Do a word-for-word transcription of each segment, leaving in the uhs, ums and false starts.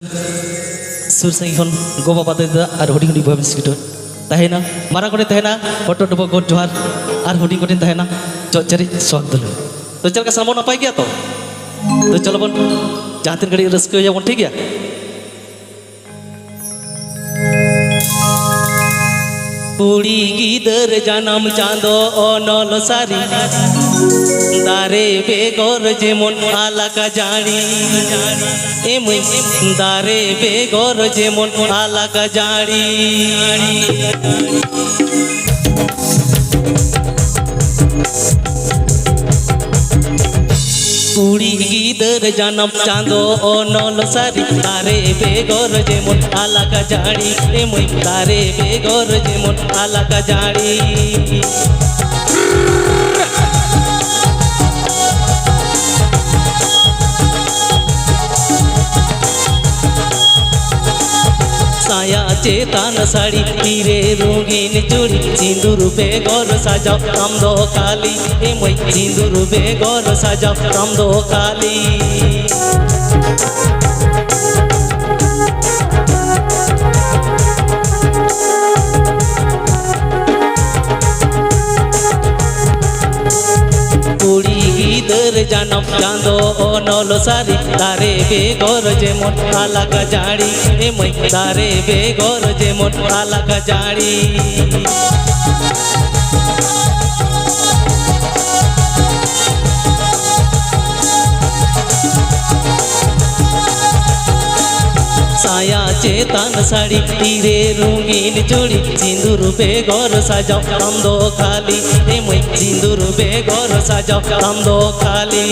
ᱥᱩᱨ ᱥᱟᱺᱜᱤᱧ ᱠᱷᱚᱱ ᱜᱚ ᱵᱟᱵᱟ ᱫᱟᱹᱭ ᱫᱟᱫᱟ ᱟᱨ ᱦᱩᱰᱤᱧ ᱦᱩᱰᱤᱧ ᱵᱚᱭᱦᱟ ᱢᱤᱥᱨᱟ ᱠᱚ ᱛᱟᱦᱮᱱᱟ᱾ ᱢᱟᱨᱟᱝ ᱠᱚᱴᱷᱮᱱ ᱛᱟᱦᱮᱱᱟ ᱦᱚᱴᱚᱜ ᱰᱚᱵᱚᱜ ᱜᱚᱰ ᱡᱚᱦᱟᱨ, ᱟᱨ ᱦᱩᱰᱤᱧ ᱠᱚᱴᱷᱮᱱ ᱛᱟᱦᱮᱱᱟ ᱪᱚᱜ ᱪᱟᱹᱨᱤᱡ ᱥᱚᱠ ᱫᱩᱞᱟᱹᱲ᱾ ᱛᱚ ᱪᱮᱫ ᱞᱮᱠᱟ ᱥᱟᱱᱟᱢ ᱵᱚᱱ ᱱᱟᱯᱟᱭ ᱜᱮᱭᱟ ᱛᱚ? ᱛᱚ ᱪᱚᱞᱚ ᱵᱚᱱ ᱡᱟᱦᱟᱸ ᱛᱤᱱ ᱜᱷᱟᱹᱲᱤᱡ ᱨᱟᱹᱥᱠᱟᱹᱭᱟᱵᱚᱱ, ᱴᱷᱤᱠ ᱜᱮᱭᱟ? ᱠᱩᱲᱤ ᱜᱤᱫᱟᱹᱨ ᱡᱟᱱᱟᱢ ᱪᱟᱸᱫᱚ ᱚᱱᱚᱞ ᱥᱟᱹᱨᱤ, ᱫᱟᱨᱮ ᱵᱮᱜᱚᱨ ᱡᱮᱢᱚᱱ ᱟᱞᱟᱠᱟ ᱡᱟᱹᱲᱤ᱾ ᱮ ᱢᱟᱹᱭ, ᱫᱟᱨᱮ ᱵᱮᱜᱚᱨ ᱡᱮᱢᱚᱱ ᱟᱞᱟᱠᱟ ᱡᱟᱹᱲᱤ᱾ ᱠᱩᱲᱤ ᱜᱤᱫᱟᱹᱨ ᱡᱟᱱᱟᱢ ᱪᱟᱸᱫᱚ ᱚᱱᱚᱞ ᱥᱟᱹᱨᱤ, ᱫᱟᱨᱮ ᱵᱮᱜᱚᱨ ᱡᱮᱢᱚᱱ ᱟᱞᱟᱠᱟ ᱡᱟᱹᱲᱤ᱾ ᱮ ᱢᱟᱹᱭ, ᱫᱟᱨᱮ ᱵᱮᱜᱚᱨ ᱡᱮᱢᱚᱱ ᱟᱞᱟᱠᱟ ᱡᱟᱹᱲᱤ᱾ ᱥᱟᱭᱟ ᱪᱮᱛᱟᱱ ᱥᱟᱹᱲᱤ, ᱛᱤᱨᱮ ᱨᱚᱝᱜᱤᱱ ᱪᱩᱲᱤ, ᱥᱤᱸᱫᱩᱨ ᱵᱮᱜᱚᱨ ᱥᱟᱡᱟᱣ ᱟᱢ ᱫᱚ ᱠᱷᱟᱹᱞᱤ᱾ ᱮ ᱢᱟᱹᱭ, ᱥᱤᱸᱫᱩᱨ ᱵᱮᱜᱚᱨ ᱥᱟᱡᱟᱣ ᱟᱢ ᱫᱚ ᱠᱷᱟᱹᱞᱤ᱾ ᱠᱩᱲᱤ ᱜᱤᱫᱟᱹᱨ ᱡᱟᱱᱟᱢ ᱪᱟᱸᱫᱚ ᱚᱱᱚᱞ ᱥᱟᱹᱨᱤ, ᱫᱟᱨᱮ ᱵᱮᱜᱚᱨ ᱡᱮᱢᱚᱱ ᱟᱞᱟᱠᱟ ᱡᱟᱹᱲᱤ᱾ ᱮ ᱢᱟᱹᱭ, ᱫᱟᱨᱮ ᱵᱮᱜᱚᱨ ᱡᱮᱢᱚᱱ ᱟᱞᱟᱠᱟ ᱡᱟᱹᱲᱤ᱾ ᱥᱟᱭᱟ ᱪᱮᱛᱟᱱ ᱥᱟᱹᱲᱤ, ᱛᱤᱨᱮ ᱨᱚᱝᱜᱤᱱ ᱪᱩᱲᱤ, ᱥᱤᱸᱫᱩᱨ ᱵᱮᱜᱚᱨ ᱥᱟᱡᱟᱣ ᱟᱢ ᱫᱚ ᱠᱷᱟᱹᱞᱤ᱾ ᱮ ᱢᱟᱹᱭ, ᱥᱤᱸᱫᱩᱨ ᱵᱮᱜᱚᱨ ᱥᱟᱡᱟᱣ ᱟᱢ ᱫᱚ ᱠᱷᱟᱹᱞᱤ᱾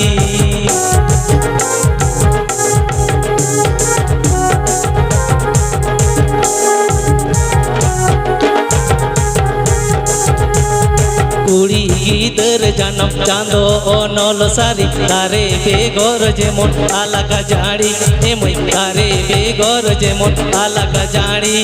ᱠᱩᱲᱤ ᱜᱤᱫᱟᱹᱨ ᱡᱟᱱᱟᱢ ᱪᱟᱸᱫᱚ ᱚᱱᱚᱞ ᱥᱟᱹᱨᱤ, ᱫᱟᱨᱮ ᱵᱮᱜᱚᱨ ᱡᱮᱢᱚᱱ ᱟᱞᱟᱠᱟ ᱡᱟᱹᱲᱤ᱾ ᱮ ᱢᱟᱹᱭ, ᱫᱟᱨᱮ ᱵᱮᱜᱚᱨ ᱡᱮᱢᱚᱱ ᱟᱞᱟᱠᱟ ᱡᱟᱹᱲᱤ᱾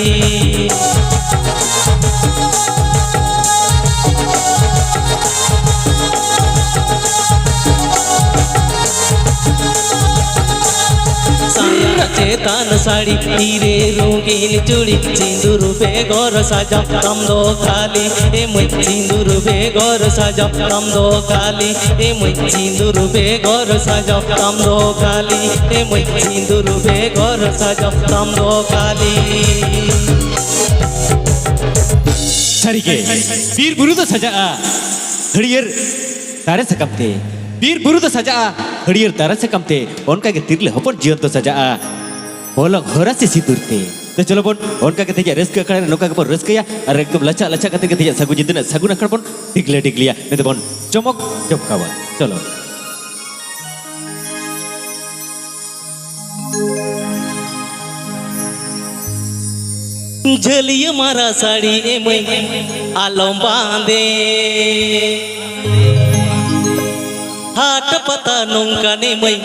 ᱥᱟᱭᱟ ᱪᱮᱛᱟᱱ ᱥᱟᱹᱲᱤ, ᱛᱤᱨᱮ ᱨᱚᱝᱜᱤᱱ ᱪᱩᱲᱤ, ᱥᱤᱸᱫᱩᱨ ᱵᱮᱜᱚᱨ ᱥᱟᱡᱟᱣ ᱛᱟᱢ ᱫᱚ ᱠᱷᱟᱹᱞᱤ᱾ ᱮ ᱢᱟᱹᱭ, ᱥᱤᱸᱫᱩᱨ ᱵᱮᱜᱚᱨ ᱥᱟᱡᱟᱣ ᱛᱟᱢ ᱫᱚ ᱠᱷᱟᱹᱞᱤ᱾ ᱮ ᱢᱟᱹᱭ, ᱥᱤᱸᱫᱩᱨ ᱵᱮᱜᱚᱨ ᱥᱟᱡᱟᱣ ᱛᱟᱢ ᱫᱚ ᱠᱷᱟᱹᱞᱤ᱾ ᱮ ᱢᱟᱹᱭ, ᱥᱤᱸᱫᱩᱨ ᱵᱮᱜᱚᱨ ᱥᱟᱡᱟᱣ ᱛᱟᱢ ᱫᱚ ᱠᱷᱟᱹᱞᱤ᱾ ᱥᱟᱹᱨᱤᱜᱮ, ᱵᱤᱨ ᱵᱩᱨᱩ ᱫᱚ ᱥᱟᱡᱟᱜᱼᱟ ᱦᱟᱹᱨᱭᱟᱹᱲ ᱫᱟᱨᱮ ᱥᱟᱠᱟᱢ ᱛᱮ᱾ ᱵᱤᱨ ᱵᱩᱨᱩ ᱫᱚ ᱥᱟᱡᱟᱜᱼᱟ ᱦᱟᱹᱨᱭᱟᱹᱲ ᱫᱟᱨᱮ ᱥᱟᱠᱟᱢ ᱛᱮ᱾ ᱚᱱᱠᱟᱜᱮ ᱛᱤᱨᱞᱟᱹ ᱦᱚᱯᱚᱱ ᱡᱤᱭᱚᱱ ᱫᱚ ᱥᱟᱡᱟᱜᱼᱟ ᱚᱞᱚᱜ ᱦᱚᱨᱟ ᱥᱮ ᱥᱤᱸᱫᱩᱨ ᱛᱮ᱾ ᱛᱚ ᱪᱚᱞᱚ ᱵᱚᱱ ᱚᱱᱠᱟ ᱜᱮ ᱛᱮᱦᱮᱧᱟᱜ ᱨᱟᱹᱥᱠᱟᱹ ᱟᱠᱷᱲᱟ ᱨᱮ ᱱᱚᱝᱠᱟ ᱜᱮᱵᱚᱱ ᱨᱟᱹᱥᱠᱟᱹᱭᱟ ᱟᱨ ᱮᱠᱫᱚᱢ ᱞᱟᱪᱷᱟ ᱞᱟᱪᱷᱟ ᱠᱟᱛᱮ ᱜᱮ ᱛᱮᱦᱮᱧᱟᱜ ᱥᱟᱹᱜᱩᱱ ᱧᱤᱫᱟᱹ ᱨᱮᱱᱟᱜ ᱥᱟᱹᱜᱩᱱ ᱟᱠᱷᱲᱟ ᱵᱚᱱ ᱰᱤᱜᱽᱞᱟᱹ ᱰᱤᱜᱽᱞᱤᱭᱟ ᱢᱮᱱᱛᱮ ᱵᱚᱱ ᱪᱚᱢᱚᱠ ᱪᱚᱢᱠᱟᱣᱟ᱾ ᱪᱚᱞᱚ᱾ ᱡᱷᱟᱹᱞᱤᱭᱟᱹ ᱢᱟᱨᱟ ᱥᱟᱹᱲᱤ ᱮ ᱢᱟᱹᱭ ᱟᱞᱚᱢ ᱵᱟᱸᱫᱮ, ᱦᱟᱴ ᱯᱟᱛᱟ ᱱᱚᱝᱠᱟᱱ ᱮ ᱢᱟᱹᱭ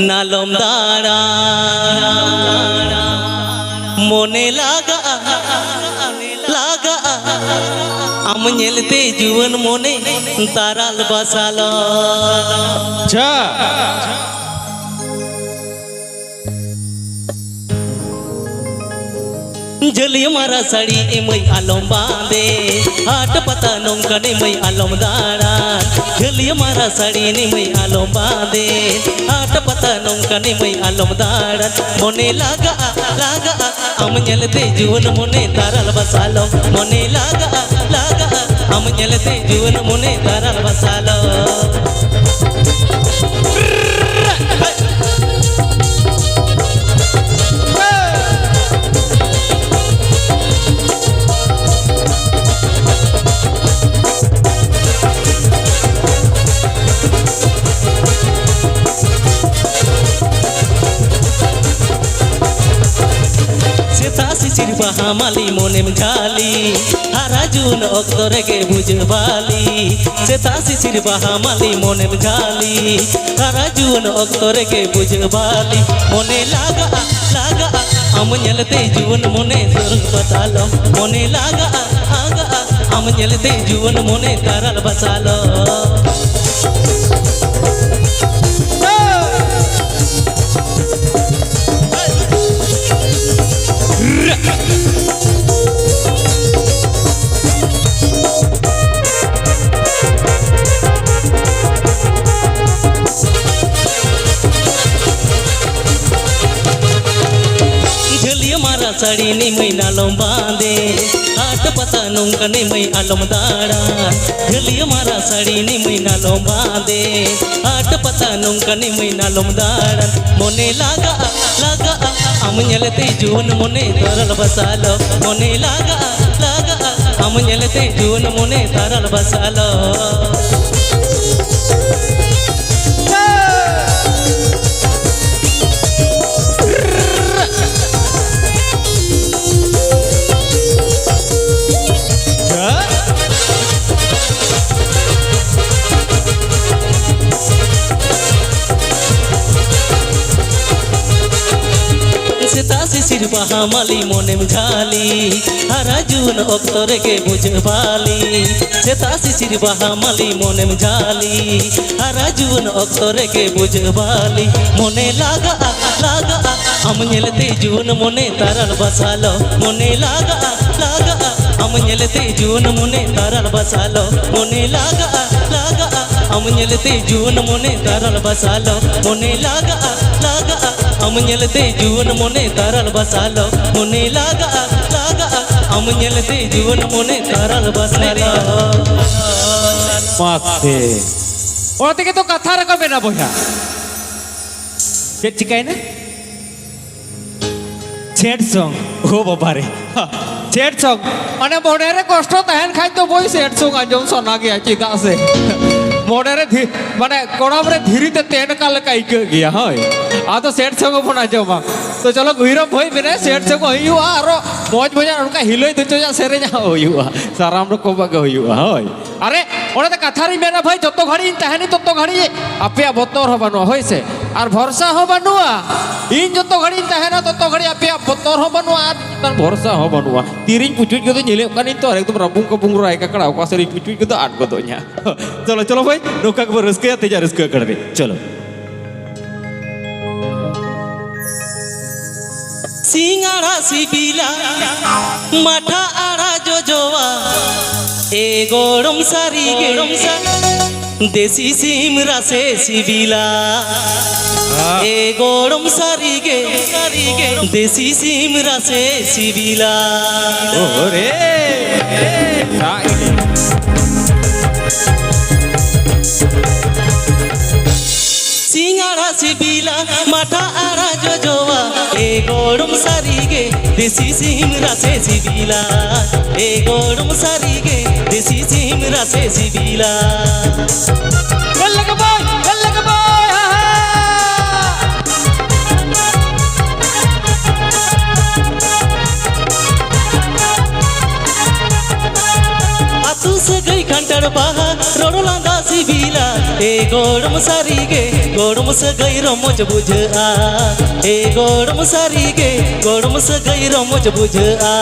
ᱱᱟᱞᱚᱢ ᱫᱟᱬᱟ᱾ ᱢᱚᱱᱮ ᱞᱟᱜᱟᱜᱼᱟ, ᱞᱟᱜᱟᱜᱼᱟ ᱟᱢ ᱧᱮᱞᱛᱮ ᱡᱩᱣᱟᱹᱱ ᱢᱚᱱᱮ ᱛᱟᱨᱟᱞ ᱵᱟᱥᱟᱞᱚᱜ᱾ ᱡᱷᱟᱹᱞᱤᱭᱟᱹ ᱢᱟᱨᱟ ᱥᱟᱹᱲᱤ ᱮ ᱢᱟᱹᱭ ᱟᱞᱚᱢ ᱵᱟᱸᱫᱮ, ᱦᱟᱴ ᱯᱟᱛᱟ ᱱᱚᱝᱠᱟᱱ ᱮ ᱢᱟᱹᱭ ᱟᱞᱚᱢ ᱫᱟᱬᱟᱱ᱾ ᱡᱷᱟᱹᱞᱤᱭᱟᱹ ᱢᱟᱨᱟ ᱥᱟᱹᱲᱤ ᱮ ᱢᱟᱹᱭ ᱟᱞᱚᱢ ᱵᱟᱸᱫᱮ, ᱦᱟᱴ ᱯᱟᱛᱟ ᱱᱚᱝᱠᱟᱱ ᱮ ᱢᱟᱹᱭ ᱟᱞᱚᱢ ᱫᱟᱬᱟᱱ᱾ ᱢᱚᱱᱮ ᱞᱟᱜᱟᱜᱼᱟ, ᱞᱟᱜᱟᱜᱼᱟ ᱟᱢ ᱧᱮᱞᱛᱮ ᱡᱩᱣᱟᱹᱱ ᱢᱚᱱᱮ ᱛᱟᱨᱟᱞ ᱵᱟᱥᱟᱞᱚᱜ᱾ ᱢᱚᱱᱮ ᱞᱟᱜᱟᱜᱼᱟ, ᱞᱟᱜᱟᱜᱼᱟ ᱟᱢ ᱧᱮᱞᱛᱮ ᱡᱩᱣᱟᱹᱱ ᱢᱚᱱᱮ ᱛᱟᱨᱟᱞ ᱵᱟᱥᱟᱞᱚᱜ᱾ ᱥᱮᱛᱟᱜ ᱥᱤᱥᱤᱨ ᱵᱟᱦᱟ ᱢᱟᱹᱞᱤ ᱢᱚᱱᱮᱢ ᱡᱷᱟᱹᱞᱤ, ᱦᱟᱨᱟ ᱡᱩᱣᱟᱹᱱ ᱚᱠᱛᱚ ᱨᱮᱜᱮ ᱵᱩᱡᱷᱟᱹᱜ ᱵᱷᱟᱹᱞᱤ᱾ ᱥᱮᱛᱟᱜ ᱥᱤᱥᱤᱨ ᱵᱟᱦᱟ ᱢᱟᱹᱞᱤ ᱢᱚᱱᱮᱢ ᱡᱷᱟᱹᱞᱤ, ᱦᱟᱨᱟ ᱡᱩᱣᱟᱹᱱ ᱚᱠᱛᱚ ᱨᱮᱜᱮ ᱵᱩᱡᱷᱟᱹᱜ ᱵᱷᱟᱹᱞᱤ᱾ ᱢᱚᱱᱮ ᱞᱟᱜᱟᱜᱼᱟ, ᱞᱟᱜᱟᱜᱼᱟ ᱟᱢ ᱧᱮᱞᱛᱮ ᱡᱩᱣᱟᱹᱱ ᱢᱚᱱᱮ ᱥᱩᱨ ᱯᱟᱛᱟᱞᱚᱜ᱾ ᱢᱚᱱᱮ ᱞᱟᱜᱟᱜᱼᱟ, ᱞᱟᱜᱟᱜᱼᱟ ᱟᱢ ᱧᱮᱞᱛᱮ ᱡᱩᱣᱟᱹᱱ ᱢᱚᱱᱮ ᱛᱟᱨᱟᱞ ᱵᱟᱥᱟᱞᱚᱜ᱾ ᱡᱷᱟᱹᱞᱤᱭᱟᱹ ᱢᱟᱨᱟ ᱥᱟᱹᱲᱤ ᱱᱤᱢᱟᱹᱭ ᱱᱟᱞᱚᱢ ᱵᱟᱸᱫᱮ, ᱦᱟᱴ ᱯᱟᱛᱟ ᱱᱚᱝᱠᱟ ᱱᱤᱢᱟᱹᱭ ᱟᱞᱚᱢ ᱫᱟᱬᱟ᱾ ᱡᱷᱟᱹᱞᱤᱭᱟᱹ ᱢᱟᱨᱟ ᱥᱟᱹᱲᱤ ᱱᱤᱢᱟᱹᱭ ᱱᱟᱞᱚᱢ ᱵᱟᱸᱫᱮ, ᱦᱟᱴ ᱯᱟᱛᱟ ᱱᱚᱝᱠᱟ ᱱᱤᱢᱟᱹᱭ ᱱᱟᱞᱚᱢ ᱫᱟᱬᱟ᱾ ᱢᱚᱱᱮ ᱞᱟᱜᱟᱜᱼᱟ, ᱞᱟᱜᱟᱜᱼᱟ, ᱟᱢ ᱧᱮᱞᱛᱮ ᱡᱩᱣᱟᱹᱱ ᱢᱚᱱᱮ ᱛᱟᱨᱟᱞ ᱵᱟᱥᱟᱞᱚ᱾ ᱢᱚᱱᱮ ᱞᱟᱜᱟᱜᱼᱟ, ᱞᱟᱜᱟᱜᱼᱟ, ᱟᱢ ᱧᱮᱞᱛᱮ ᱡᱩᱣᱟᱹᱱ ᱢᱚᱱᱮ ᱛᱟᱨᱟᱞ ᱵᱟᱥᱟᱞᱚ᱾ ᱥᱮᱛᱟᱜ ᱥᱤᱥᱤᱨ ᱵᱟᱦᱟ ᱢᱟᱹᱞᱤ ᱢᱚᱱᱮᱢ ᱡᱷᱟᱹᱞᱤ, ᱦᱟᱨᱟ ᱡᱩᱣᱟᱹᱱ ᱚᱠᱛᱚ ᱨᱮᱜᱮ ᱵᱩᱡᱷᱟᱹᱜ ᱵᱟᱹᱞᱤ᱾ ᱥᱮᱛᱟᱜ ᱥᱤᱥᱤᱨ ᱵᱟᱦᱟ ᱢᱟᱹᱞᱤ ᱢᱚᱱᱮᱢ ᱡᱷᱟᱹᱞᱤ, ᱦᱟᱨᱟ ᱡᱩᱣᱟᱹᱱ ᱚᱠᱛᱚ ᱨᱮᱜᱮ ᱵᱩᱡᱷᱟᱹᱜ ᱵᱟᱹᱞᱤ᱾ ᱢᱚᱱᱮ ᱞᱟᱜᱟᱜᱼᱟ, ᱞᱟᱜᱟᱜᱼᱟ, ᱟᱢ ᱧᱮᱞᱛᱮ ᱡᱩᱣᱟᱹᱱ ᱢᱚᱱᱮ ᱛᱟᱨᱟᱞ ᱵᱟᱥᱟᱞᱚ᱾ ᱢᱚᱱᱮ ᱞᱟᱜᱟᱜᱼᱟ, ᱞᱟᱜᱟᱜᱼᱟ, ᱟᱢ ᱧᱮᱞᱛᱮ ᱡᱩᱣᱟᱹᱱ ᱢᱚᱱᱮ ᱛᱟᱨᱟᱞ ᱵᱟᱥᱟᱞᱚ᱾ ᱢᱚᱱᱮ ᱞᱟᱜᱟᱜᱼᱟ, ᱞᱟᱜᱟᱜᱼᱟ, ᱟᱢ ᱧᱮᱞᱛᱮ ᱡᱩᱣᱟᱹᱱ ᱢᱚᱱᱮ ᱛᱟᱨᱟᱞ ᱵᱟᱥᱟᱞᱚ᱾ ᱢᱚᱱᱮ ᱞᱟᱜᱟᱜᱼᱟ, ᱞᱟᱜᱟᱜᱼᱟ, ᱟᱢ ᱧᱮᱞᱛᱮ ᱡᱩᱣᱟᱹᱱ ᱢᱚᱱᱮ ᱛᱟᱨᱟᱞ ᱵᱟᱥᱟᱞᱚ᱾ ᱢᱚᱱᱮ ᱞᱟᱜᱟᱜᱼᱟ, ᱞᱟᱜᱟᱜᱼᱟ, ᱟᱢ ᱧᱮᱞᱛᱮ ᱡᱩᱣᱟᱹᱱ ᱢᱚᱱᱮ ᱛᱟᱨᱟᱞ ᱵᱟᱥᱟᱞᱚ᱾ ᱢᱟᱥᱮ᱾ ᱚᱱᱟ ᱛᱮᱜᱮ ᱛᱚ ᱠᱟᱛᱷᱟ ᱨᱮᱠᱚ ᱢᱮᱱᱟ ᱵᱚᱭᱦᱟ᱾ ᱪᱮᱫ ᱪᱤᱠᱟᱹᱭᱮᱱᱟ? ᱪᱮᱴ ᱥᱚᱝ᱾ ᱳ ᱵᱟᱵᱟ ᱨᱮ᱾ ᱪᱮᱴ ᱥᱚᱝ᱾ ᱢᱟᱱᱮ ᱢᱚᱱᱮ ᱨᱮ ᱠᱚᱥᱴᱚ ᱛᱟᱦᱮᱱ ᱠᱷᱟᱡ ᱫᱚ ᱵᱳᱭ ᱪᱮᱴ ᱥᱚᱝ ᱟᱸᱡᱚᱢ ᱥᱟᱱᱟ ᱜᱮᱭᱟ, ᱪᱮᱫᱟᱜ ᱥᱮ ᱢᱚᱱᱮ ᱨᱮ ᱫᱷᱤ-, ᱢᱟᱱᱮ ᱠᱚᱲᱟᱢ ᱨᱮ ᱫᱷᱤᱨᱤ ᱛᱮ ᱛᱮᱱ ᱟᱠᱟᱫ ᱞᱮᱠᱟ ᱟᱹᱭᱠᱟᱹᱜ ᱜᱮᱭᱟ, ᱦᱳᱭ᱾ ᱟᱫᱚ ᱪᱮᱴ ᱥᱚᱝ ᱵᱚᱱ ᱟᱸᱡᱚᱢᱟ᱾ ᱛᱚ ᱪᱚᱞᱚ ᱩᱭᱦᱟᱹᱨᱚᱜ ᱵᱷᱟᱹᱭ ᱢᱮᱱᱟᱭ, ᱪᱮᱴ ᱥᱚᱝ ᱦᱩᱭᱩᱜᱼᱟ, ᱟᱨᱚ ᱢᱚᱡᱽ ᱢᱚᱡᱽ ᱚᱱᱠᱟ ᱦᱤᱞᱟᱹᱭ ᱫᱚᱪᱚᱭᱟ, ᱥᱮᱨᱮᱧ ᱦᱚᱸ ᱦᱩᱭᱩᱜᱼᱟ, ᱥᱟᱱᱟᱢ ᱨᱚᱠᱚᱢᱟᱜ ᱜᱮ ᱦᱩᱭᱩᱜᱼᱟ, ᱦᱳᱭ᱾ ᱟᱨᱮ, ᱚᱸᱰᱮ ᱫᱚ ᱠᱟᱛᱷᱟ ᱨᱤᱧ ᱢᱮᱱᱟ ᱵᱷᱟᱹᱭ, ᱡᱚᱛᱚ ᱜᱷᱟᱹᱲᱤᱡ ᱤᱧ ᱛᱟᱦᱮᱱᱟ, ᱛᱚᱛᱚ ᱜᱷᱟᱹᱲᱤᱡ ᱟᱯᱮᱭᱟᱜ ᱵᱚᱛᱚᱨ ᱦᱚᱸ ᱵᱟᱹᱱᱩᱜᱼᱟ, ᱦᱳᱭ ᱥᱮ? ᱟᱨ ᱵᱷᱚᱨᱥᱟ ᱦᱚᱸ ᱵᱟᱹᱱᱩᱜᱼᱟ᱾ ᱤᱧ ᱡᱚᱛᱚ ᱜᱷᱟᱹᱲᱤᱡ ᱤᱧ ᱛᱟᱦᱮᱱᱟ, ᱛᱚᱛᱚ ᱜᱷᱟᱹᱲᱤᱡ ᱟᱯᱮᱭᱟᱜ ᱵᱚᱛᱚᱨ ᱦᱚᱸ ᱵᱟᱹᱱᱩᱜᱼᱟ, ᱟᱨ ᱪᱮᱛᱟᱱ ᱵᱷᱚᱨᱥᱟ ᱦᱚᱸ ᱵᱟᱹᱱᱩᱜᱼᱟ᱾ ᱛᱤᱨᱤᱧ ᱯᱩᱪᱩᱡ ᱜᱚᱫᱚᱜ ᱧᱮᱞᱚᱜ ᱠᱟᱱᱤᱧ ᱛᱚ, ᱟᱨ ᱮᱠᱫᱚᱢ ᱨᱟᱵᱩᱝ ᱠᱟᱵᱩᱝ ᱨᱟᱭ ᱠᱟᱠᱲᱟ, ᱚᱠᱟ ᱥᱮᱫ ᱨᱤᱧ ᱯᱩᱪᱩᱡ ᱜᱚᱫᱚᱜ ᱟᱫ ᱜᱚᱫᱚᱜ ᱤᱧ ᱦᱟᱸᱜ᱾ ᱪᱚᱞᱚ, ᱪᱚᱞᱚ ᱵᱷᱟᱹᱭ, ᱱᱚᱝᱠᱟ ᱜᱮᱵᱚᱱ ᱨᱟᱹᱥᱠᱟᱹᱭᱟ, ᱛᱮᱦᱮᱧᱟᱜ ᱨᱟᱹᱥᱠᱟᱹ ᱟᱠᱷᱲᱟ ᱨᱮ᱾ ᱪᱚᱞᱚ᱾ ᱥᱤᱧ ᱟᱲᱟᱜ ᱥᱤᱵᱤᱞᱟ, ᱢᱟᱴᱷᱟ ᱟᱲᱟᱜ ᱡᱚᱡᱚᱣᱟ, ᱮ ᱜᱚᱲᱚᱢ ᱥᱟᱹᱨᱤ ᱜᱮ᱾ ᱫᱮᱥᱤ ᱥᱤᱢ ᱨᱟᱥᱮ ᱥᱤᱵᱤᱞᱟ᱾ ᱮ ᱜᱚᱲᱚᱢ ᱥᱟᱹᱨᱤᱜᱮ, ᱥᱟᱹᱨᱤᱜᱮ, ᱫᱮᱥᱤ ᱥᱤᱢ ᱨᱟᱥᱮ ᱥᱤᱵᱤᱞᱟ᱾ ᱳᱦᱳ ᱨᱮ᱾ ᱥᱤᱧ ᱟᱲᱟᱜ ᱥᱤᱵᱤᱞᱟ, ᱢᱟᱴᱷᱟ ᱟᱲᱟᱜ ᱡᱚᱡᱚᱣᱟ᱾ ᱮ ᱜᱚᱲᱚᱢ ᱥᱟᱹᱨᱤᱜᱮ, ᱫᱮᱥᱤ ᱥᱤᱢ ᱨᱟᱥᱮ ᱥᱤᱵᱤᱞᱟ᱾ ᱮ ᱜᱚᱲᱚᱢ ᱥᱟᱹᱨᱤᱜᱮ, ᱫᱮᱥᱤ ᱥᱤᱢ ᱨᱟᱥᱮ ᱥᱤᱵᱤᱞᱟ᱾ ᱜᱚᱞᱞᱟ ᱜᱮ ᱵᱚᱭ, ᱜᱚᱞᱞᱟ ᱜᱮ ᱵᱚᱭ, ᱦᱟ, ᱦᱟ᱾ ᱟᱹᱛᱩ ᱥᱟᱹᱜᱟᱹᱭ ᱠᱷᱟᱱᱴᱟᱲ ᱵᱟᱦᱟ, ᱨᱚᱲ ᱞᱟᱸᱫᱟ ᱥᱤᱵᱤᱞᱟ᱾ ᱮ ᱜᱚᱲᱚᱢ ᱥᱟᱹᱨᱤᱜᱮ, ᱜᱚᱲᱚᱢ ᱥᱟᱹᱜᱟᱹᱭ ᱨᱚᱢᱚᱡᱽ ᱵᱩᱡᱷᱟᱹᱜᱼᱟ᱾ ᱮ ᱜᱚᱲᱚᱢ ᱥᱟᱹᱨᱤᱜᱮ, ᱜᱚᱲᱚᱢ ᱥᱟᱹᱜᱟᱹᱭ ᱨᱚᱢᱚᱡᱽ ᱵᱩᱡᱷᱟᱹᱜᱼᱟ᱾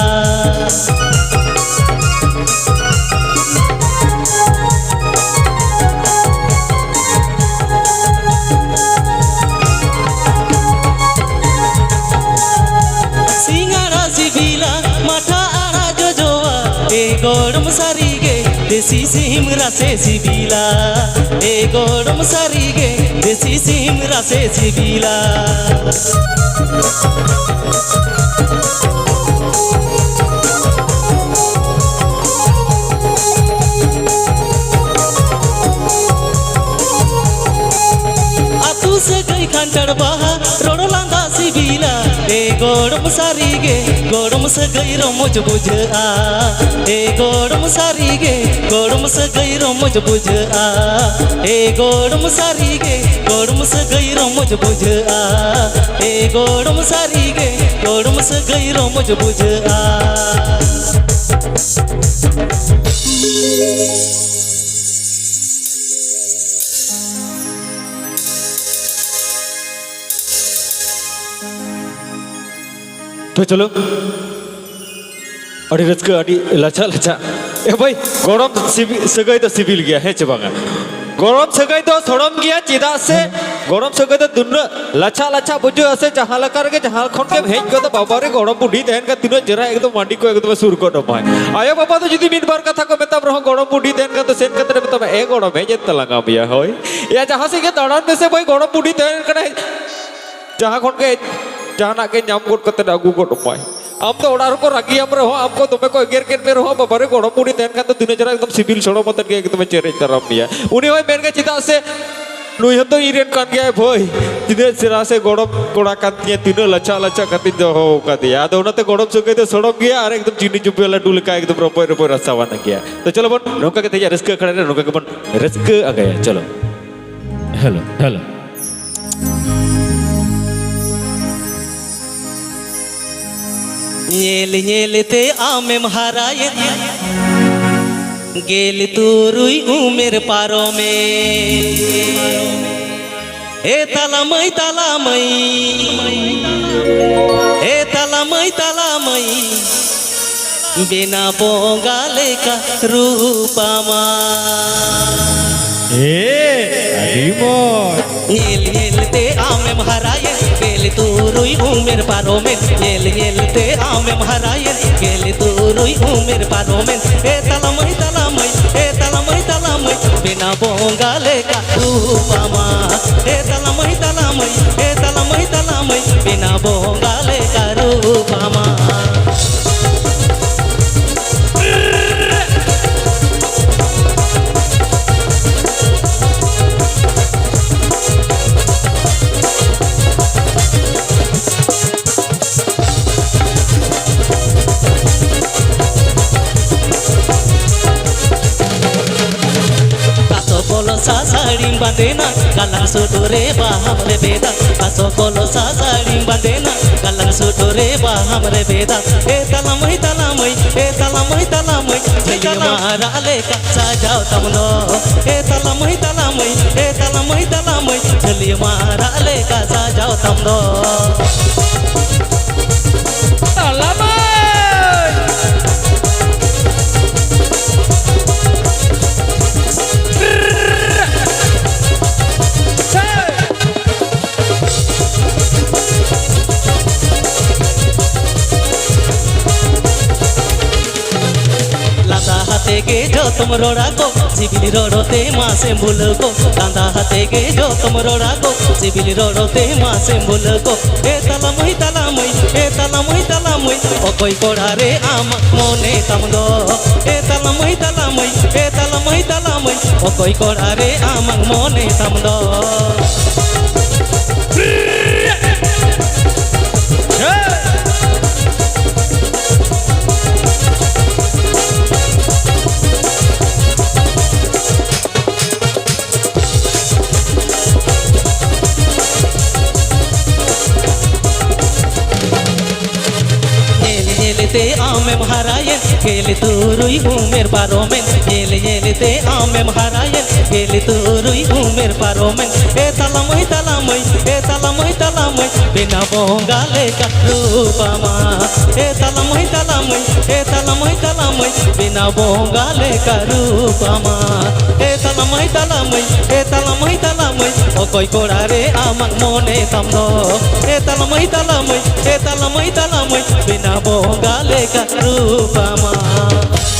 ᱥᱤᱧ ᱟᱲᱟᱜ ᱥᱤᱵᱤᱞᱟ, ᱢᱟᱴᱷᱟ ᱟᱲᱟᱜ ᱡᱚᱡᱚᱣᱟ᱾ ᱮ ᱜᱚᱲᱚᱢ ᱥᱟᱹᱨᱤᱜᱮ, ᱫᱮᱥᱤ ᱥᱤᱢ ᱨᱟᱥᱮ ᱥᱤᱵᱤᱞᱟ᱾ ᱮ ᱜᱚᱲᱚᱢ ᱥᱟᱹᱨᱤᱜᱮ, ᱫᱮᱥᱤ ᱥᱤᱢ ᱨᱟᱥᱮ ᱥᱤᱵᱤᱞᱟ᱾ ᱟᱹᱛᱩ ᱥᱟᱹᱜᱟᱹᱭ ᱠᱷᱟᱱᱴᱟᱲ ᱵᱟᱦᱟ, ᱨᱚᱲ ᱞᱟᱸᱫᱟ ᱥᱤᱵᱤᱞᱟ᱾ ᱮ ᱜᱚᱲᱚᱢ ᱥᱟᱹᱨᱤᱜᱮ, ᱜᱚᱲᱚᱢ ᱥᱟᱹᱜᱟᱹᱭ ᱨᱚᱢᱚᱡᱽ ᱵᱩᱡᱷᱟᱹᱜᱼᱟ᱾ ᱮ ᱜᱚᱲᱚᱢ ᱥᱟᱹᱨᱤᱜᱮ, ᱜᱚᱲᱚᱢ ᱥᱟᱹᱜᱟᱹᱭ ᱨᱚᱢᱚᱡᱽ ᱵᱩᱡᱷᱟᱹᱜᱼᱟ᱾ ᱮ ᱜᱚᱲᱚᱢ ᱥᱟᱹᱨᱤᱜᱮ, ᱜᱚᱲᱚᱢ ᱥᱟᱹᱜᱟᱹᱭ ᱨᱚᱢᱚᱡᱽ ᱵᱩᱡᱷᱟᱹᱜᱼᱟ᱾ ᱮ ᱜᱚᱲᱚᱢ ᱥᱟᱹᱨᱤᱜᱮ, ᱜᱚᱲᱚᱢ ᱥᱟᱹᱜᱟᱹᱭ ᱨᱚᱢᱚᱡᱽ ᱵᱩᱡᱷᱟᱹᱜᱼᱟ᱾ ᱛᱚ ᱪᱚᱞᱚ, ᱟᱹᱰᱤ ᱨᱟᱹᱥᱠᱟᱹ, ᱟᱹᱰᱤ ᱞᱟᱪᱷᱟ ᱞᱟᱪᱷᱟ᱾ ᱮ ᱵᱷᱟᱹᱭ, ᱜᱚᱲᱚᱢ ᱥᱤᱵᱤ-, ᱥᱟᱹᱜᱟᱹᱭ ᱫᱚ ᱥᱤᱵᱤᱞ ᱜᱮᱭᱟ, ᱦᱮᱸ ᱪᱮ ᱵᱟᱝᱟ? ᱜᱚᱲᱚᱢ ᱥᱟᱹᱜᱟᱹᱭ ᱫᱚ ᱥᱚᱲᱚᱢ ᱜᱮᱭᱟ, ᱪᱮᱫᱟᱜ ᱥᱮ ᱜᱚᱲᱚᱢ ᱥᱟᱹᱜᱟᱹᱭ ᱫᱚ ᱛᱤᱱᱟᱹᱜ ᱞᱟᱪᱷᱟ ᱞᱟᱪᱷᱟ ᱵᱩᱡᱷᱟᱹᱜᱼᱟ ᱥᱮ ᱡᱟᱦᱟᱸ ᱞᱮᱠᱟ ᱨᱮᱜᱮ ᱡᱟᱦᱟᱸ ᱠᱷᱚᱱ ᱜᱮᱢ ᱦᱮᱡ ᱜᱚᱫᱚᱜ, ᱵᱟᱵᱟ ᱨᱮ ᱜᱚᱲᱚᱢ ᱵᱩᱰᱷᱤ ᱛᱟᱦᱮᱱ ᱠᱷᱟᱱ ᱛᱤᱱᱟᱹᱜ ᱪᱮᱦᱨᱟ ᱮᱠᱫᱚᱢ ᱢᱟᱹᱰᱤ ᱠᱚ ᱮᱠᱫᱚᱢ ᱥᱩᱨ ᱜᱚᱫ ᱟᱢᱟᱭ᱾ ᱟᱭᱳ ᱵᱟᱵᱟ ᱫᱚ ᱡᱩᱫᱤ ᱢᱤᱫ ᱵᱟᱨ ᱠᱟᱛᱷᱟ ᱠᱚ ᱢᱮᱛᱟᱢ ᱨᱮᱦᱚᱸ ᱜᱚᱲᱚᱢ ᱵᱩᱰᱷᱤ ᱛᱟᱦᱮᱱ ᱠᱷᱟᱱ ᱫᱚ ᱥᱮᱱ ᱠᱟᱛᱮ ᱢᱮᱛᱟᱢᱟ, "ᱮ ᱜᱚᱲᱚᱢ ᱦᱮᱡ ᱮᱱ ᱛᱟᱞᱟᱝᱟ ᱢᱮᱭᱟ, ᱦᱳᱭ, ᱮᱭᱟ ᱡᱟᱦᱟᱸ ᱥᱮᱫ ᱜᱮ ᱫᱟᱬᱟᱱ ᱢᱮᱥᱮ ᱵᱷᱟᱹᱭ, ᱜᱚᱲᱚᱢ ᱵᱩᱰᱷᱤ ᱛᱟᱦᱮᱱ ᱠᱟᱱᱟᱭ, ᱡᱟᱦᱟᱸ ᱠᱷᱚᱱ ᱜᱮ ᱡᱟᱦᱟᱱᱟᱜ ᱜᱮ ᱧᱟᱢ ᱜᱚᱫ ᱠᱟᱛᱮ ᱟᱹᱜᱩ ᱜᱚᱫ ᱟᱢᱟᱭ᱾ ᱟᱢ ᱫᱚ ᱚᱲᱟᱜ ᱨᱮᱠᱚ ᱨᱟᱹᱜᱤᱭᱟᱢ ᱨᱮᱦᱚᱸ, ᱟᱢ ᱠᱚ ᱫᱚᱢᱮ ᱠᱚ ᱮᱜᱮᱨ ᱠᱮᱫ ᱢᱮ ᱨᱮᱦᱚᱸ, ᱵᱟᱵᱟ ᱨᱮ ᱜᱚᱲᱚᱢ ᱵᱩᱰᱷᱤ ᱛᱟᱦᱮᱱ ᱠᱷᱟᱱ ᱫᱚ ᱛᱤᱱᱟᱹᱜ ᱪᱮᱦᱨᱟ ᱮᱠᱫᱚᱢ ᱥᱤᱵᱤᱞ ᱥᱚᱲᱚᱢ ᱟᱛᱮᱫ ᱜᱮ ᱮᱠᱫᱚᱢᱮ ᱪᱮᱨᱮᱡ ᱫᱟᱨᱟᱢ ᱢᱮᱭᱟ᱾" ᱩᱱᱤ ᱦᱚᱸᱭ ᱢᱮᱱ ᱜᱮᱭᱟ, "ᱪᱮᱫᱟᱜ ᱥᱮ ᱱᱩᱭ ᱦᱚᱸᱛᱚ ᱤᱧ ᱨᱮᱱ ᱠᱟᱱ ᱜᱮᱭᱟᱭ ᱵᱷᱟᱹᱭ, ᱛᱤᱱᱟᱹᱜ ᱪᱮᱦᱨᱟ ᱥᱮ ᱜᱚᱲᱚᱢ ᱠᱚᱲᱟ ᱠᱟᱱ ᱛᱤᱧᱟᱹ, ᱛᱤᱱᱟᱹᱜ ᱞᱟᱪᱷᱟ ᱞᱟᱪᱷᱟ ᱠᱟᱛᱮᱧ ᱫᱚᱦᱚ ᱟᱠᱟᱫᱮᱭᱟ᱾" ᱟᱫᱚ ᱚᱱᱟᱛᱮ ᱜᱚᱲᱚᱢ ᱥᱟᱹᱜᱟᱹᱭ ᱫᱚ ᱥᱚᱲᱚᱢ ᱜᱮᱭᱟ ᱟᱨ ᱮᱠᱫᱚᱢ ᱪᱤᱱᱤ ᱪᱩᱯᱤ ᱞᱟᱹᱰᱩ ᱞᱮᱠᱟ ᱮᱠᱫᱚᱢ ᱨᱚᱯᱚᱡ ᱨᱚᱯᱚᱡ ᱨᱟᱥᱟᱣᱟᱱ ᱜᱮᱭᱟ᱾ ᱛᱚ ᱪᱚᱞᱚ ᱵᱚᱱ ᱱᱚᱝᱠᱟ ᱜᱮ ᱛᱮᱦᱮᱧᱟᱜ ᱨᱟᱹᱥᱠᱟᱹ ᱟᱠᱷᱲᱟ ᱨᱮ ᱱᱚᱝᱠᱟ ᱜᱮᱵᱚᱱ ᱨᱟᱹᱥᱠᱟᱹ ᱟᱸᱜᱟᱭᱟ᱾ ᱪᱚᱞᱚ᱾ Hello, hello. ᱧᱮᱞ ᱧᱮᱞ ᱛᱮ ᱟᱢᱮᱢ ᱦᱟᱨᱟᱭᱮᱱ, ᱜᱮᱞ ᱛᱩᱨᱩᱭ ᱩᱢᱮᱨ ᱯᱟᱨᱚᱢᱮ᱾ ᱮ ᱛᱟᱞᱟ ᱢᱟᱹᱭ, ᱛᱟᱞᱟ ᱢᱟᱹᱭ, ᱮ ᱛᱟᱞᱟ ᱢᱟᱹᱭ, ᱛᱟᱞᱟ ᱢᱟᱹᱭ, ᱵᱮᱱᱟ ᱵᱚᱸᱜᱟ ᱞᱮᱠᱟ ᱨᱩᱯ ᱟᱢᱟ᱾ ᱮ, ᱟᱹᱰᱤ ᱢᱚᱡᱽ᱾ ᱧᱮᱞ ᱧᱮᱞ ᱛᱮ ᱟᱢᱮᱢ ᱦᱟᱨᱟᱭᱮᱱ, ᱜᱮᱞ ᱛᱩᱨᱩᱭ ᱩᱢᱮᱨ ᱯᱟᱨᱚᱢᱮᱱ᱾ ᱧᱮᱞ ᱧᱮᱞ ᱛᱮ ᱟᱢᱮᱢ ᱦᱟᱨᱟᱭᱮᱱ, ᱜᱮᱞ ᱛᱩᱨᱩᱭ ᱩᱢᱮᱨ ᱯᱟᱨᱚᱢᱮᱱ᱾ ᱮ ᱛᱟᱞᱟ ᱢᱟᱹᱭ, ᱛᱟᱞᱟ ᱢᱟᱹᱭ, ᱮ ᱛᱟᱞᱟ ᱢᱟᱹᱭ, ᱛᱟᱞᱟ ᱢᱟᱹᱭ, ᱵᱮᱱᱟ ᱵᱚᱸᱜᱟ ᱞᱮᱠᱟ ᱨᱩᱯ ᱟᱢᱟ᱾ ᱮ ᱛᱟᱞᱟ ᱢᱟᱹᱭ, ᱛᱟᱞᱟ ᱢᱟᱹᱭ, ᱮ ᱛᱟᱞᱟ ᱢᱟᱹᱭ, ᱛᱟᱞᱟ ᱢᱟᱹᱭ, ᱵᱮᱱᱟ ᱵᱚᱸᱜᱟ ᱞᱮᱠᱟ ᱨᱩᱯ ᱟᱢᱟ᱾ ᱠᱟᱥᱚ ᱠᱚᱞᱚᱥᱟ ᱥᱟᱹᱲᱤᱢ ᱵᱟᱸᱫᱮᱱᱟ, ᱜᱟᱞᱟᱝ ᱥᱩᱫᱷᱩ ᱨᱮ ᱵᱟᱦᱟᱢ ᱨᱮᱵᱮᱫᱟ᱾ ᱠᱟᱥᱚ ᱠᱚᱞᱚᱥᱟ ᱥᱟᱹᱲᱤᱢ ᱵᱟᱸᱫᱮᱱᱟ, ᱜᱟᱞᱟᱝ ᱥᱩᱫᱷᱩ ᱨᱮ ᱵᱟᱦᱟᱢ ᱨᱮᱵᱮᱫᱟ᱾ ᱮ ᱛᱟᱞᱟ ᱢᱟᱹᱭ, ᱛᱟᱞᱟ ᱢᱟᱹᱭ, ᱮ ᱛᱟᱞᱟ ᱢᱟᱹᱭ, ᱛᱟᱞᱟ ᱢᱟᱹᱭ, ᱡᱷᱟᱹᱞᱤ ᱢᱟᱨᱟᱜ ᱞᱮᱠᱟ ᱥᱟᱡᱟᱣ ᱛᱟᱢ ᱫᱚ᱾ ᱮ ᱛᱟᱞᱟ ᱢᱟᱹᱭ, ᱛᱟᱞᱟ ᱢᱟᱹᱭ, ᱮ ᱛᱟᱞᱟ ᱢᱟᱹᱭ, ᱛᱟᱞᱟ ᱢᱟᱹᱭ, ᱡᱷᱟᱹᱞᱤ ᱢᱟᱨᱟᱜ ᱞᱮᱠᱟ ᱥᱟᱡᱟᱣ ᱛᱟᱢ ᱫᱚ᱾ ᱛᱟᱞᱟ ᱢᱟᱹᱭ᱾ ᱛᱮᱜᱮ ᱡᱚᱛᱚᱢ ᱨᱚᱲᱟ ᱠᱚ, ᱥᱤᱵᱤᱞ ᱨᱚᱲ ᱛᱮ ᱢᱟᱥᱮᱢ ᱵᱷᱩᱞᱟᱹ ᱠᱚ᱾ ᱞᱟᱸᱫᱟ ᱦᱟᱛᱮ ᱜᱮ ᱡᱚᱛᱚᱢ ᱨᱚᱲᱟ ᱠᱚ, ᱥᱤᱵᱤᱞ ᱨᱚᱲ ᱛᱮ ᱢᱟᱥᱮᱢ ᱵᱷᱩᱞᱟᱹ ᱠᱚ᱾ ᱮ ᱛᱟᱞᱟ ᱢᱟᱹᱭ, ᱛᱟᱞᱟ ᱢᱟᱹᱭ, ᱮ ᱛᱟᱞᱟ ᱢᱟᱹᱭ, ᱛᱟᱞᱟ ᱢᱟᱹᱭ, ᱚᱠᱚᱭ ᱠᱚᱲᱟ ᱨᱮ ᱟᱢᱟᱜ ᱢᱚᱱᱮ ᱛᱟᱢ ᱫᱚ? ᱮ ᱛᱟᱞᱟ ᱢᱟᱹᱭ, ᱛᱟᱞᱟ ᱢᱟᱹᱭ, ᱮ ᱛᱟᱞᱟ ᱢᱟᱹᱭ, ᱛᱟᱞᱟ ᱢᱟᱹᱭ, ᱚᱠᱚᱭ ᱠᱚᱲᱟ ᱨᱮ ᱟᱢᱟᱜ ᱢᱚᱱᱮ ᱛᱟᱢ ᱫᱚ? ᱧᱮᱞ ᱧᱮᱞ ᱛᱮ ᱟᱢᱮᱢ ᱦᱟᱨᱟᱭᱮᱱ, ᱜᱮᱞ ᱛᱩᱨᱩᱭ ᱩᱢᱮᱨ ᱯᱟᱨᱚᱢᱮᱱ᱾ ᱧᱮᱞ ᱧᱮᱞ ᱛᱮ ᱟᱢᱮᱢ ᱦᱟᱨᱟᱭᱮᱱ, ᱜᱮᱞ ᱛᱩᱨᱩᱭ ᱩᱢᱮᱨ ᱯᱟᱨᱚᱢᱮᱱ᱾ ᱮ ᱛᱟᱞᱟ ᱢᱟᱹᱭ, ᱛᱟᱞᱟ ᱢᱟᱹᱭ, ᱮ ᱛᱟᱞᱟ ᱢᱟᱹᱭ, ᱛᱟᱞᱟ ᱢᱟᱹᱭ, ᱵᱮᱱᱟᱣ ᱵᱚᱸᱜᱟ ᱞᱮᱠᱟ ᱨᱩᱯ ᱟᱢᱟᱜ᱾ ᱮ ᱛᱟᱞᱟ ᱢᱟᱹᱭ, ᱛᱟᱞᱟ ᱢᱟᱹᱭ, ᱮ ᱛᱟᱞᱟ ᱢᱟᱹᱭ, ᱛᱟᱞᱟ ᱢᱟᱹᱭ, ᱵᱮᱱᱟᱣ ᱵᱚᱸᱜᱟ ᱞᱮᱠᱟ ᱨᱩᱯ ᱟᱢᱟᱜ᱾ ᱮ ᱛᱟᱞᱟ ᱢᱟᱹᱭ, ᱛᱟᱞᱟ ᱢᱟᱹᱭ, ᱮ ᱛᱟᱞᱟ ᱢᱟᱹᱭ, ᱛᱟᱞᱟ ᱢᱟᱹᱭ, ᱚᱠᱚᱭ ᱠᱚᱲᱟ ᱨᱮ ᱟᱢᱟᱜ ᱢᱚᱱᱮ ᱛᱟᱢ ᱫᱚ? ᱮ ᱛᱟᱞᱟ ᱢᱟᱹᱭ, ᱛᱟᱞᱟ ᱢᱟᱹᱭ, ᱮ ᱛᱟᱞᱟ ᱢᱟᱹᱭ, ᱛᱟᱞᱟ ᱢᱟᱹᱭ, ᱵᱮᱱᱟᱣ ᱵᱚᱸᱜᱟ ᱞᱮᱠᱟ ᱨᱩᱯ ᱟᱢᱟᱜ᱾